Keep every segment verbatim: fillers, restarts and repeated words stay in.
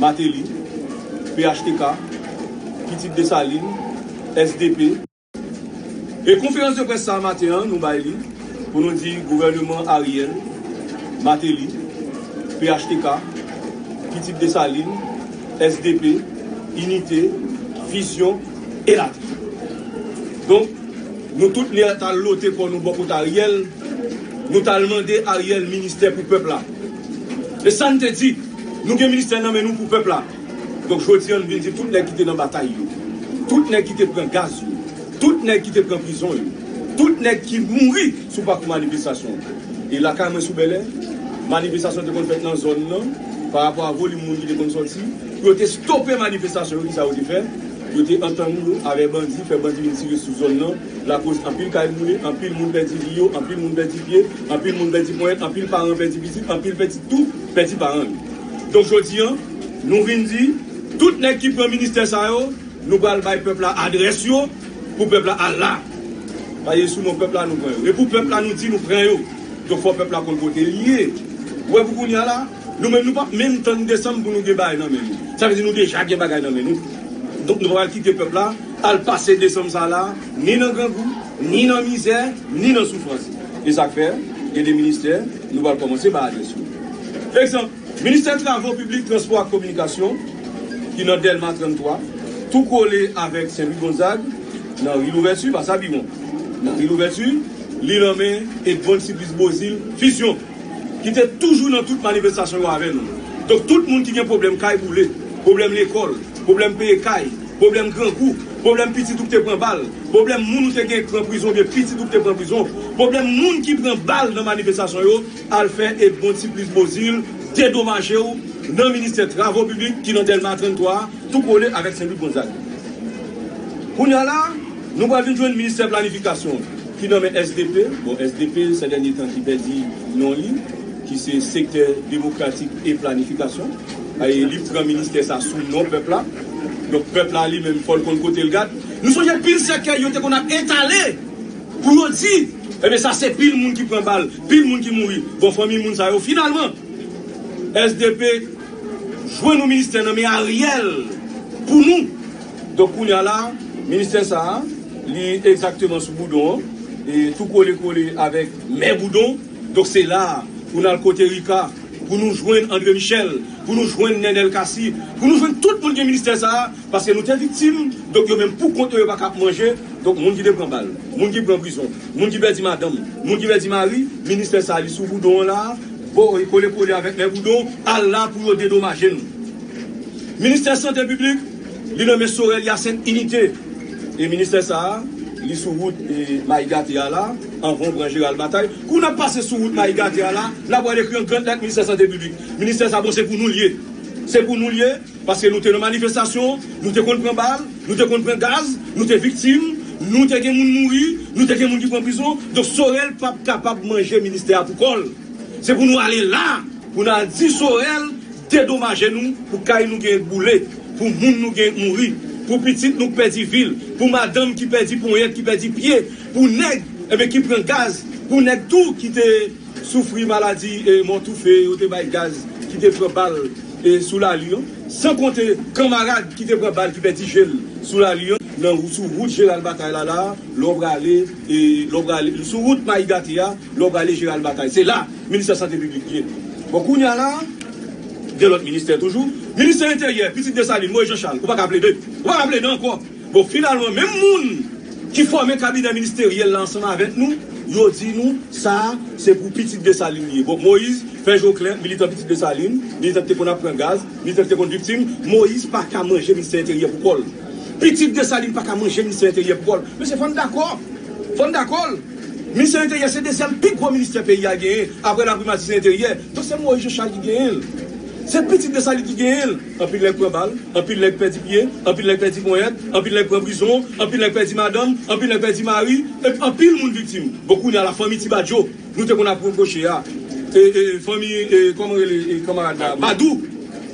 Mateli, P H T K, Pitit Desalin, S D P. E konferans de près sa a maten an, nou bay li pou nou di gouvènman Ariel, Mateli, P H T K, Pitit Desalin, S D P, Inite, Vizyon, elatriye. Donk, nou tout li t al lote kò nou bò kote Ariel, nou t al mande Ariel ministè pou pèp la. E sa n te di, nou gen ministè nan men nou pou pèp la. Donk, jodi a, n vin di tout nèg ki te nan batay yo, tout nèg ki te pran gaz yo, tout nèg ki te pran prizon yo, tout nèg ki mouri sou pakou manifestasyon. E lakay mwen sou Bèlè, manifestasyon te konn fèt nan zòn nan, pa rapò a volim moun ki te konn sòti, pou yo te stope manifestasyon yo, kisa yo te fè? Yo te antann yo avèk bandi, fè bandi vin tire sou zòn nan, lakoz anpil kay boule, anpil moun pèdi vi yo, anpil moun pèdi pye, anpil moun pèdi ponyèt, anpil paran pèdi pitit, anpil pèdi tou, pèdi paran yo. Donk, jodi a, nou vin di, tout nèg ki pran ministè sa yo, nou pral bay pèp la adrès yo, pou pèp la al la. Paske sou non pèp la nou pran yo. E pou pèp la nou di nou pran yo. Donk, fò pèp la konn kote li ye. Ou wè, pou kounye a la, nou menm nou p ap menm tann desanm pou nou gen bagay nan men nou. Sa vle di nou deja gen bagay nan men nou. Donk, nou pa pral kite pèp la al pase desanm sa la, ni nan grangou, ni nan mizè, ni nan soufrans. E sa k fè, gen de ministè, nou pral kòmanse bay adrès yo. Egzanp, Ministè Travo Piblik, Transpò ak Kominikasyon, ki nan Dèlma tranntwa, tou kole avèk Sen Lwi Gonzag, nan ri Louvèti, pa Sabiwon. Nan ri Louvèti, li nan men Edmonde Supplice Beauzile, Vizyon, ki te toujou nan tout manifestasyon yo avè nou. Donk, tout moun ki gen pwoblèm kay boule, pwoblèm lekòl, pwoblèm peye kay, pwoblèm grangou, pwoblèm pitit ou ki te pran bal, pwoblèm moun ou te gen pran prizon oubyen pitit ou ki te pran prizon, pwoblèm moun ki pran bal nan manifestasyon yo, al fè Edmonde Supplice Beauzile dedomaje w nan Ministè Travo Piblik ki nan Dèlma tranntwa, tou kole avèk Sen Lwi Gonzag. Kounye a la, nou pral vin jwenn Ministè Planifikasyon ki nan men S D P. Bon, S D P, sè dènye tan ki pèdi non li, ki se Sektè Demokratik e Planifikasyon. E li pran ministè sa sou non pèp la. Donk, pèp la li menm, fò l konn kote l gad. Nou sonje pil sèkèy yo te konn ap entale pou yo di, ebyen, sa se pil moun ki pran bal, pil moun ki mouri. Bon, fanmi moun sa yo, finalman, S D P jwenn yon ministè nan men Ariel pou nou. Donk, kounye a la, ministè sa a, li egzakteman sou Boudon an, e tou kole kole avèk mè Boudon. Donk, se la a pou n al kote Rika, pou nou jwenn André Michel, pou nou jwenn Nenel Cassy, pou nou jwenn tout moun gen ministè sa a, paske nou te viktim, donk yo menm pou kont yo, yo pa ka ap manje, donk moun ki te pran bal, moun ki pran prizon, moun ki pèdi madanm, moun ki pèdi mari, ministè sa a, li sou Boudon an la, bon, e kole kole avèk mè Boudon, al la pou yo dedomaje nou. Ministè Sante Piblik, li nan men Sorel Hyacinthe Inite. E ministè sa a, li sou wout, e, Mayi Gate a la, anvan w pran Gérald Bataille. Kou n ap pase sou wout Mayi Gate a la, n ap wè l ekri an gran lèt Ministè Sante Piblik. Ministè sa, bon, se pou nou l ye. Se pou nou l ye, paske nou te nan manifestasyon, nou te konn pran bal, nou te konn pran gaz, nou te viktim, nou te gen moun mouri, nou te gen moun ki pran prizon. Donk, Sorel p ap kapab manje ministè a pou kò l. Se pou nou ale la, pou n al di Sorel dedomaje nou, pou kay nou gen boule, pou moun nou gen mouri, pou pitit nou k pèdi vi l, pou madanm ki pèdi ponyèt, ki pèdi pye, pou nèg, ebyen, ki pran gaz, pou nèg tou ki te soufri maladi, e, mò toufe, yo te bay gaz, ki te pran bal, e, sou lari an. San konte kanmarad ki te pran bal, ki pèdi je l sou lari an, nan, sou wout Gérald Bataille la, la, lè w prale, e, lè w prale, sou wout Mayi Gate a, lè w prale Gérald Bataille. Se la, ministè sante piblik ye. Bon, kounye a la, gen lòt ministè toujou. Ministè Enteryè, Pitit Desalin, Moïse Jean Charles, ou pa ka plede. Ou pa ka plede ankò. Bon, finalman, menm moun ki fòme kabinè ministeryèl la ansanm avèk nou, yo di nou, sa a, se pou Pitit Desalin li ye. Bon, Moïse, fè je w klè, militan Pitit Desalin, militan ki te konn ap pran gaz, militan ki te konn viktim, Moïse pa ka manje ministè enteryè pou kò l. Pitit Desalin pa ka manje ministè enteryè pou kò l. Mesye, fò n dakò. Fò n dakò. Ministè Enteryè se dezyèm pi gwo ministè peyi a genyen, apre Laprimati, se Enteryè. Donk, se Moïse Jean Charles ki genyen l. Se Pitit Desalin ki genyen l. Anpil nèg pran bal, anpil nèg pèdi pye, anpil nèg pèdi ponyèt, anpil nèg pran prizon, anpil nèg pèdi madanm, anpil nèg pèdi mari, epi anpil moun viktim. Bon, kounye a la, fanmi Ti Badjo, nou te konn ap repwoche a, e, e, fanmi, e, kòman rele, e, kanmarad la, Badou.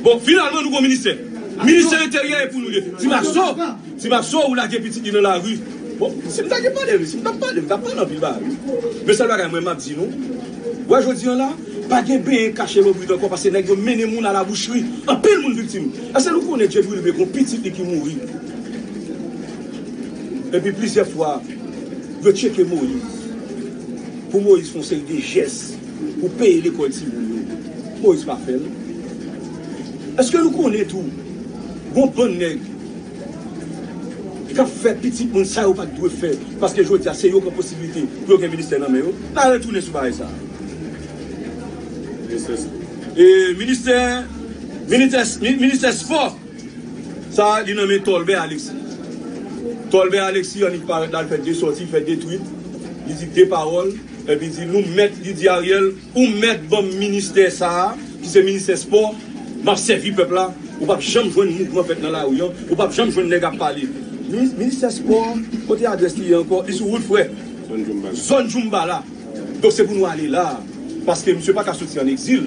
Bon, finalman, nou gon ministè. Ministè Enteryè e pou nou li ye. Ti Makso, Ti Makso, ou lage pitit li nan lari. Bon, si m ta gen pale, wi, si m t ap pale, m t ap pale anpil bagay, wi. Men sèl bagay mwen m ap di nou, Wè jodi an la, pa gen benyen kache lonbrit ankò, paske nèg yo mennen moun a la bouchri. Anpil moun viktim. Èske nou konnen Djed Wilbe gon pitit li ki mouri? Epi plizyè fwa, yo tcheke Moyiz pou Moyiz fè yon seri de jès pou peye lekòl timoun yo. Moyiz pa fè l. Èske nou konnen tou, gon bann nèg k ap fè pitit moun sa yo pa t dwe fè, paske jodi a se yo k an posiblite pou yo gen ministè nan men yo? N a retounen sou bagay sa. E ministè, ministè, mi- ministè spò, sa li nan men Tolbè Alexis. Tolbè Alexis annik parèt la, l fè de sòti, fè de twit, li di de pawòl, epi di nou mèt, li di Ariel, ou mèt ban m ministè sa a, ki se ministè spò, m ap sèvi pèp la, ou p ap janm jwenn mouvman fèt nan lari an, ou p ap janm jwenn nèg ap pale. Minis- Ministè spò, kote adrès li ye ankò? Li sou wout frè. Zòn Djoumbala. Donk se pou nou ale la, paske misye pa ka soti an egzil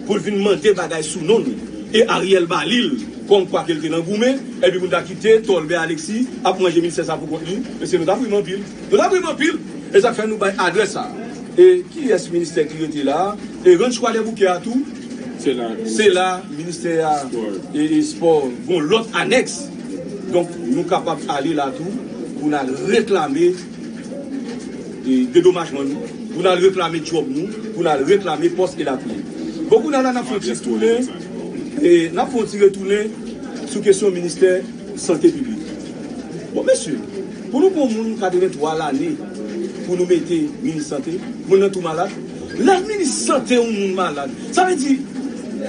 pou l vin mande bagay sou non nou. E Ariel ba li l, kòm kwa ke l te nan goumen, epi pou n ta kite Tolbè Alexis ap manje ministè sa pou kont li, mesye nou t ap ri m anpil. Nou t ap ri m anpil. E sa k fè nou bay adrès sa. E kiyès ministè ki rete la? E Ranch Kwadèboukè a tou? Se la, se la ministè a e, e spò gon lòt anèks. Donk nou kapab ale la tou pou n al reklame e, dedomajman nou, pou n al reklame djòb nou, pou n al reklame pòs elatriye. Bon, kounye a la, n ap fè yon ti tounen, e, n ap fè yon ti retounen sou kesyon ministè sante piblik. Bon, mesye, pou nou pran yon moun katrevenntwa lane pou nou mete minis sante, moun nan tou malad. Lè minis sante yon moun malad, sa vle di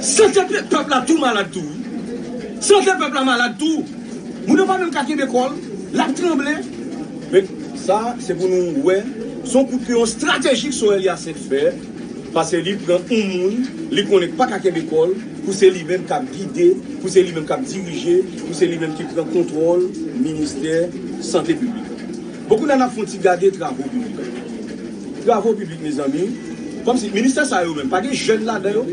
sante pe- pèp la tou malad tou, wi. Sante pèp la malad tou. Moun nan pa menm ka kenbe kò l, l ap tranble. Men sa, se pou nou wè, se yon kout piyon estratejik Sorel Hyacinthe fè, paske li pran yon moun, li konnen k pa ka kenbe kò l, pou se li menm k ap gide, pou se li menm k ap dirije, pou se li menm ki pran kontwòl ministè sante piblik. Bon, kounye a n ap fè yon ti gade travo piblik. Travo piblik, mezanmi, kòmsi ministè sa yo menm, pa gen jèn ladan yo,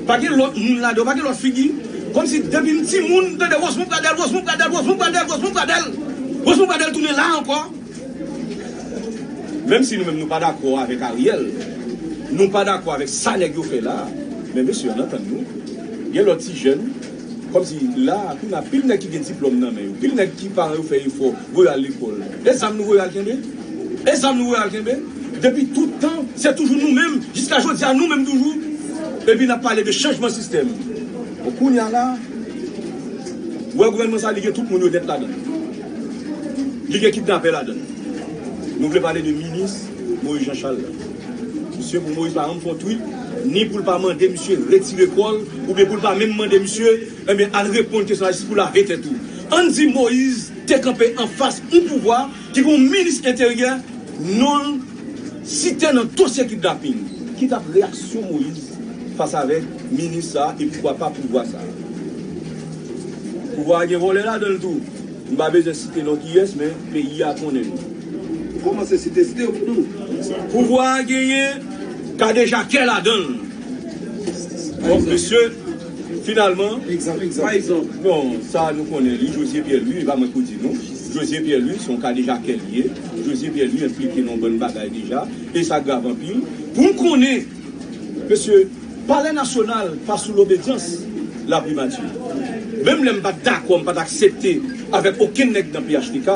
pa gen lòt moun ladan yo, pa gen lòt figi. Kòmsi depi m timoun, m tande Rosemond Pradel, Rosemond Pradel, Rosemond Pradel, Rosemond Pradel. Rosemond Pradel tounen la ankò. Menm si nou menm nou pa dakò avèk Ariel, nou pa dakò avèk sa nèg yo fè la, men mesye, ann antann nou. Gen lòt ti jèn, kòmsi la, kounye a, pil nèg ki gen diplòm nan men yo, pil nèg ki paran yo fè efò, voye al lekòl. E zam nou voye al kenbe? E zam nou voye al kenbe? Depi tout tan, se toujou nou menm, jiska jodi a, nou menm toujou. Epi n ap pale de chanjman sistèm. Bon, kounye a la, ou wè gouvènman sa, li gen tout moun yo nèt ladan l. Li gen kidnapè ladan l. Nou vle pale de minis Moïse Jean Charles la. Misye, pou Moïse pa janm fè yon twit, ni pou l pa mande misye retire kò l, oubyen pou l pa menm mande misye, ebyen, al reponn kesyon lajistis pou lave tèt ou. Ann di Moïse te kanpe anfas yon pouvwa ki gen yon minis enteryè non l site nan dosye kidnaping. Ki t ap reyaksyon Moïse fas avèk minis sa a e poukwa pa pouvwa sa a? Pouvwa a gen vòlè ladan l tou. M pa bezwen site non kiyès, men peyi a konnen nou. Kòmanse site, site yo pou nou. Pouvwa a genyen kadejakè ladan l. Bon, mesye, finalman, egzanp, egzanp. Pa egzanp. Bon, sa nou konnen li, José Pierre Louis, e pa mwen pou di nou. José Pierre Louis, se yon kadejakè li ye. José Pierre Louis enplike nan yon bann bagay deja. E sa grav anpil. Pou n konnen, mesye, Palè Nasyonal pa sou lobedyans Laprimati. Menm lè m pa t dakò, m pa t aksepte avèk okenn nèg nan P H T K,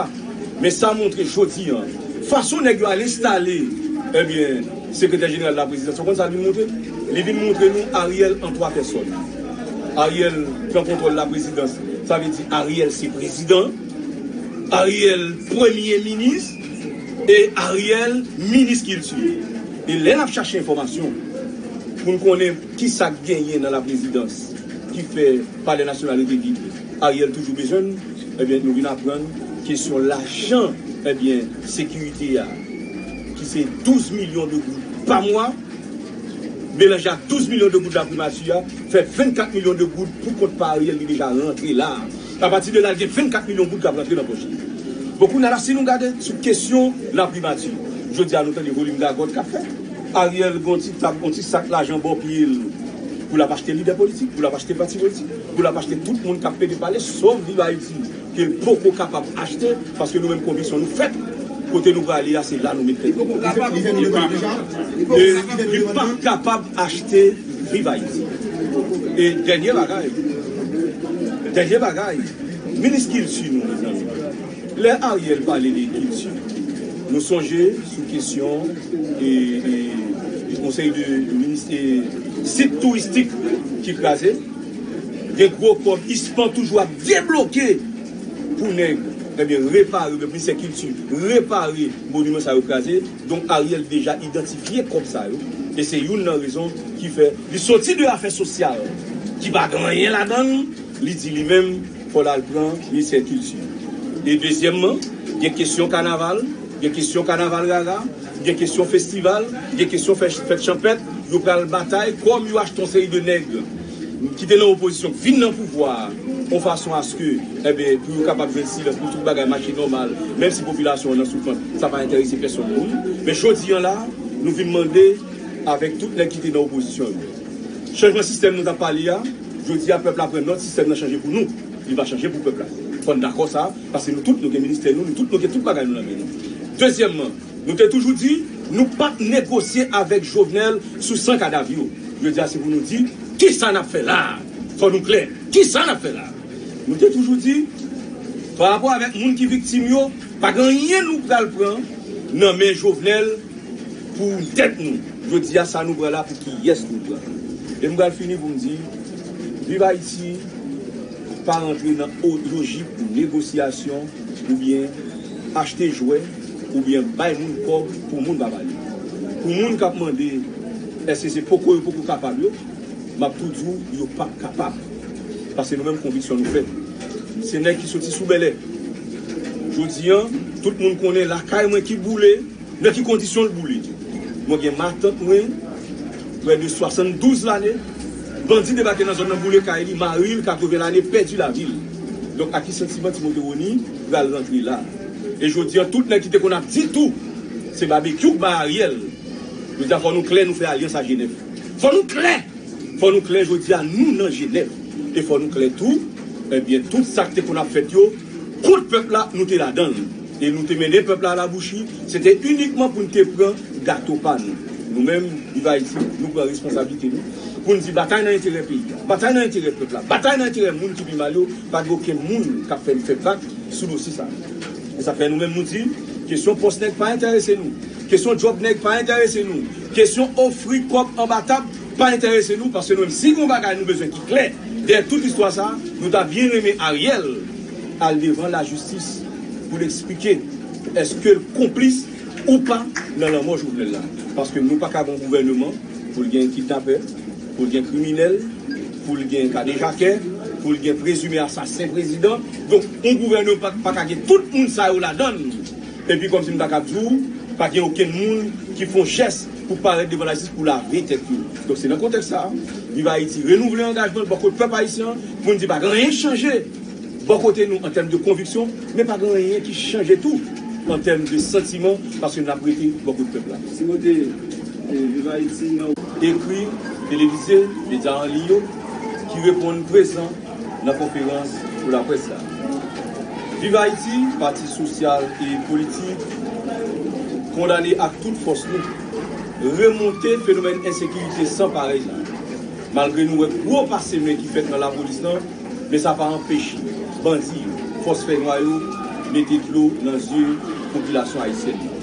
men sa montre jodi a, fason nèg yo al enstale, ebyen, sekretè jeneral laprezidans, ou konn sa l vin montre? Li vin montre nou Ariel an twa pèsòn. Ariel pran kontwòl laprezidans, sa vle di Ariel se prezidan, Ariel premye minis, e Ariel minis kilti. E lè n ap chache enfòmasyon pou n konnen ki sa k genyen nan laprezidans ki fè Palè Nasyonal rete vid, Ariel toujou bezwen n, ebyen, nou vin aprann kesyon lajan, ebyen, sekirite a, ki se douz milyon de goud pa mwa, melanje ak douz milyon de goud laprimati a, fè vennkat milyon de goud pou kont pa Ariel li deja rantre la. Apati de la, l gen vennkat milyon goud k ap rantre nan pòch li. Bon, kounye a la, si nou gade sou kesyon laprimati, jodi a nou tande volim gagòt k ap fèt. Ariel gon ti tab, gon ti sak lajan bò pye l pou l ap achte lidè politik, pou l ap achte pati politik, pou l ap achte tout moun k ap pede pale, sòf Viv Ayiti, ke l poko kapab achte, paske nou menm konviksyon nou fèt. Kote nou prale a, se la nou met tèt nou. Li p ap kapab achte Viv Ayiti. E dènye bagay, dènye bagay, minis kilti nou, mezanmi. Lè Ariel pale de kilti, nou sonje sou kesyon e, e, e konsèy de minis, e, sit touristik ki kraze, gen gwo kòb ispan toujou ap debloke pou nèg, ebyen, repare, oubyen ministè kilti, repare moniman sa yo kraze. Donk, Ariel deja idantifye kòb sa yo. E se youn nan rezon ki fè li soti de afè sosyal, ki pa gen anyen ladan l, li di li menm, fò l al pran ministè kilti. E dezyèmman, gen kesyon kanaval, gen kesyon kanaval rara, gen kesyon festival, gen kesyon fè, fèt chanpèt, yo pral batay kòm yo achte yon seri de nèg ki te nan opozisyon, k vin nan pouvwa a, yon fason aske, enben, pou yo kapab jwenn silans, pou tout bagay mache nòmal, menm si popilasyon an nan soufrans, sa pa enterese pèsonn moun. Men jodi an la, nou vin mande avèk tout nèg ki te nan opozisyon yo. Chanjman sistèm nou t ap pale a, jodi a pèp la pran nòt, sistèm nan chanje pou nou. Li pa chanje pou pèp la. Fò n dakò sa, paske nou tout, nou gen ministè nou, nou tout, nou gen tout bagay nou nan men nou. Dezyèmman, nou te toujou di, nou p ap negosye avèk Jovenel sou san kadav yo. Jodi a, se pou nou di, kisa n ap fè la a? Fò nou klè. Kisa n ap fè la a? Nou te toujou di, pa rapò avèk moun ki viktim yo, pa gen anyen nou pral pran nan men Jovenel pou tèt nou. Jodi a, sa nou pran la, pou kiyès nou pran? E m pral fini pou m di, Viv Ayiti pa rantre nan o-, lojik ou negosyasyon oubyen achte jwè oubyen bay moun kòb pou moun pa pale. Pou moun k ap mande èske se poko yo poko kapab yo, m ap tou di w, yo p ap kapab. Paske nou menm, konviksyon nou fèt. Se nèg ki soti sou bèlè. Jodi an, tout moun konnen lakay mwen ki boule, nan ki kondisyon l boule. Mwen gen matant mwen, prè de swasanndouz lane, bandi debake nan zòn nan, boule kay li, mari l, katreven lane, pèdi lavi l. Donk, ak ki santiman Timote Rony pral rantre la? E jodi an, tout nèg ki te konn ap di tou, se babekyou k bay Ariel. Jodi a, fò nou klè, nou fè alyans a Jenèf. Fò nou klè! Fò nou klè jodi a, nou nan Jenèf. E fò nou klè tou, ebyen, tout sa k te konn ap fèt yo, kont pèp la, nou te ladan l. E nou te mennen pèp la alabouchi, se te inikman pou n te pran gato pa nou. Nou menm, Viv Ayiti, nou pran responsablite nou, pou n di batay nan enterè peyi a, batay nan enterè pèp la, batay nan enterè moun ki pi mal yo, pa gen okenn moun k ap fè n fè bak sou dosye sa a. E sa fè nou menm nou di, kesyon pòs nèg pa enterese nou. Kesyon djòb nèg pa enterese nou. Kesyon ofri kòb anba tab pa enterese nou, paske nou menm, si gen yon bagay nou bezwen ki klè dèyè tout istwa sa a, nou ta byen renmen Ariel al devan lajistis pou l eksplike èske l konplis ou pa nan lanmò Jovenel la. Paske nou pa ka gen yon gouvèneman pou l gen kidnapè, pou l gen kriminèl, pou l gen kadejakè, pou l gen prezime asasen prezidan. Donk, yon gouvèneman pa, pa ka gen tout moun sa yo ladan l. Epi kòmsi m ta kab di w, pa gen okenn moun ki fè yon jès pou parèt devan lajistis pou lave tèt yo. Donk, se nan kontèks sa a, Viv Ayiti renouvle angajman l bò kot pèp ayisyen an pou n di pa gen anyen k chanje bò kote nou an tèm de konviksyon, men pa gen anyen ki chanje tou an tèm de santiman, paske n ap rete bò kot pèp la. Timote, e, Viv Ayiti nan. Ekri, televize, medya an liy yo, ki reponn prezan nan konferans pou laprès la. Viv Ayiti, pati sosyal e politik, kondane ak tout fòs nou remonte fenomèn ensekirite san parèy la. Malgre nou wè gwo pase men ki fèt nan lapolis lan, men sa pa anpeche bandi yo, fòs fènwa yo mete dlo nan zye popilasyon ayisyèn nan.